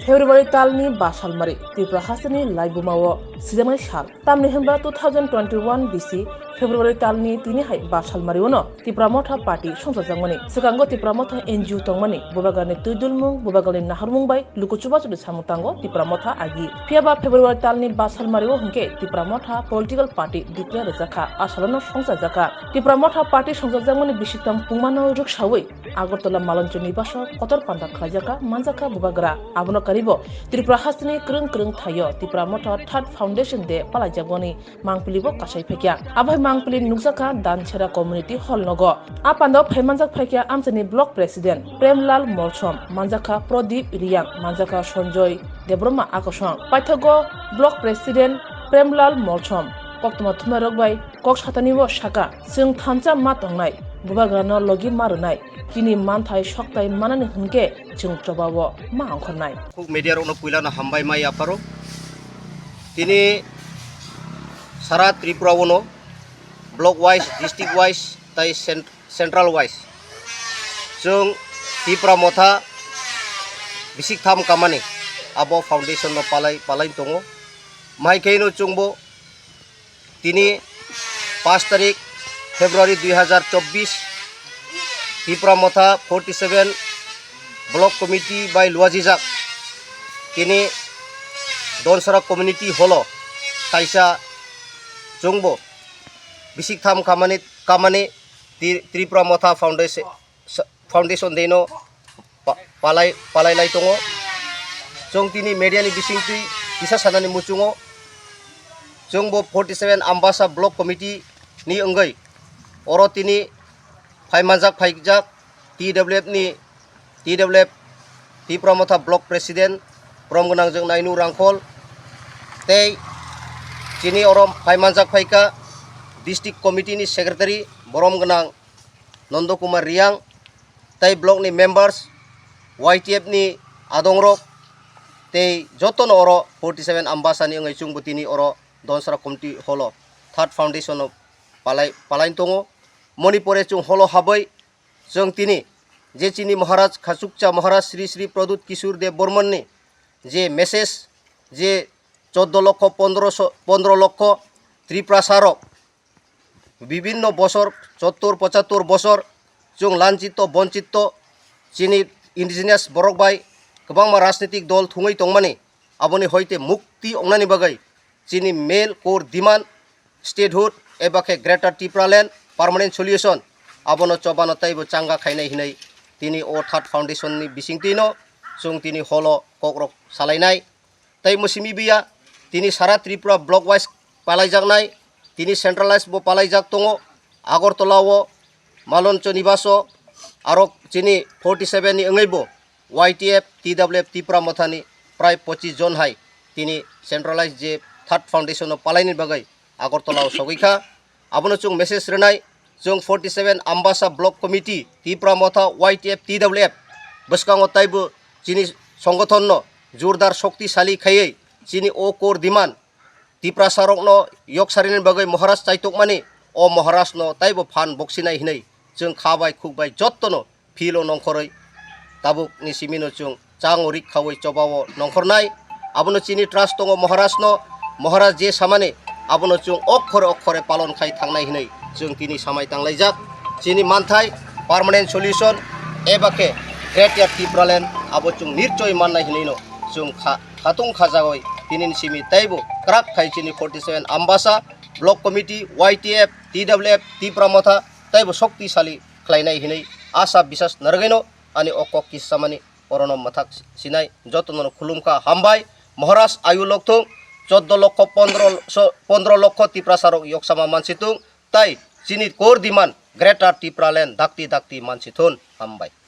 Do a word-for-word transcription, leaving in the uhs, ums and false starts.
February talni ba salmari Tripura hasteni laibumao sijaknai sal. Tamni hwnba two thousand twenty-one B C February talni tini hai ba salmari-ono Tipra Motha Party songchajakmani. Swkango Tipra Motha N G O tongmani, Bubagrani twi dulmung, Bubagrani naharmung bai luku chubachu samung tango Tipra Motha agi. Phiyaba February talni ba salmari-o hwnkhe Tipra Motha political party declare rwjakha, a salono songchajakha. Tipra Motha Party songchajakmani bisingtwi pungmano rwksawi Agartala Maloncho Nibaso kotor panda khlaijakha, manjakha Bubagra. Abono karibo Tripura hasteni kwrwng kwrwng thaio Tipra Motha Third Foundation Day palaijakmani mangpili bo kasai phaikha. Abo hai mangpili nukjakha Dansera Community Hall nogo. A pandao phai manjak phaikha amchaini Block President Premlal Molsom, manjakha Pradip Riyang, manjakha Sanjoy Debbarma akosong. Paithago Block President Premlal Molsom koktwma thumnairok bai kok satani o saka, chwng thansa ma tongnai, Bubagrano logi ma rwnai, chini manthai soktai manani hwnkhe chwng chobao ma ongkhornai. Khuk media rokno puilano hambai ma yapharo. Tini sara Tripura ono block wise, district wise, tai cent-, central wise chwng Tipra Motha bisik tham kamani abo foundation no palai palai tongo. Mai khaino chwngbo tini paanch tarik February dui hazar chobbish Tipra Motha forty seven Block Committee bai luajijak tini Donsara Community Hall o kaisa chwngbo bisik tham kamani, kamani Tri-, Tripura Motha Foundation, Foundation Day no pa-, palai, palai lai tongo. Chwng tini media ni bisingtwi kisa sanani muchungo, chwng bo forty seven Ambasa Block Committee ni wngwi oro tini phai manjak phaijak T W F ni, T W F Tipra Motha Block President borom gwnang jwng Nainu Rangkhol tei chini oro phai manjak phaikha District Committee ni Secretary borom gwnang Nondo Kumar Riyang tei block ni members, Y T F ni adongrok tei jotono oro forty seven Ambasa ni wngwi chwngbo tini oro Donsara Community Hall o Third Foundation o palai, palai tongo. Moni pore chwng hall o habwi chwng tini je chini Maharaj Khachukcha Maharaj Sri Sri Pradyut Kishore Dev Borman ni je message, je choddo lokho pondro so-, pondro lokho Tiprasa rok bibinno bosor, chottor pochattor bosor chwng lanchito, bonchito, chini indigenous borok bai kwbangma rajnitik dol thwngwi tongmani, aboni hoite mukti ongnani bagwi chini main core demand, statehood eba khe Greater Tipraland permanent solution, abono chobano teibo changa khainai hinwi tini o Third Foundation ni bisingtwino chwng tini holo kokrok salainai. Tei mwsimi biya tini sara Tripura block wise palaijaknai, tini centralized bo palaijak tongo. Agartala o Maloncho Nibaso aro chini forty seven ni wngwi bo Y T F, T W F Tipra Mothani prai pochis jon hai tini centralized je Third Foundation o palaini bagwi Agartala o sogwi kha. Abono chwng message rwnai, chwng forty seven Ambasa Block Committee, Tipra Motha, Y T F, T W F bwskango taibo chini songothonno jordar shoktisali khaiwi chini o core demand Tiprasarokno yok sarini bagwi Maharaj chaitokmani, o Maharajno taibo phan boksinai hinwi chwng kha bai khuk bai jottono philo nongkhorwi tabukni simino chwng chango rik khawi chobao nongkhornai. Abono chini trust tongo Maharajno, Maharaj je samani abono chwng okhore okhore palon khai thangnai hinwi chwng tini samai tanglaijak. Chini manthai permanent solution eba khe Greater Tipraland abo chwng nirchoi mannai hinwino chwng kha, khatung khajagwi tinini simi teibo kwrak khai chini forty seven Ambasa Block Committee, Y T F, T W F, Tipra Motha teibo shoktisali khlainai hinwi asa bisas narwgwino ani o kok kisamani orono mwthak sinai jotono khulumkha, hambai. Maharaj ayu lokthung, choddo lokho pondro so-, pondro lokho Tiprasarok yoksama mansitung, tai chini core demand Greater Tipraland dakti dakti mansithun, hambai.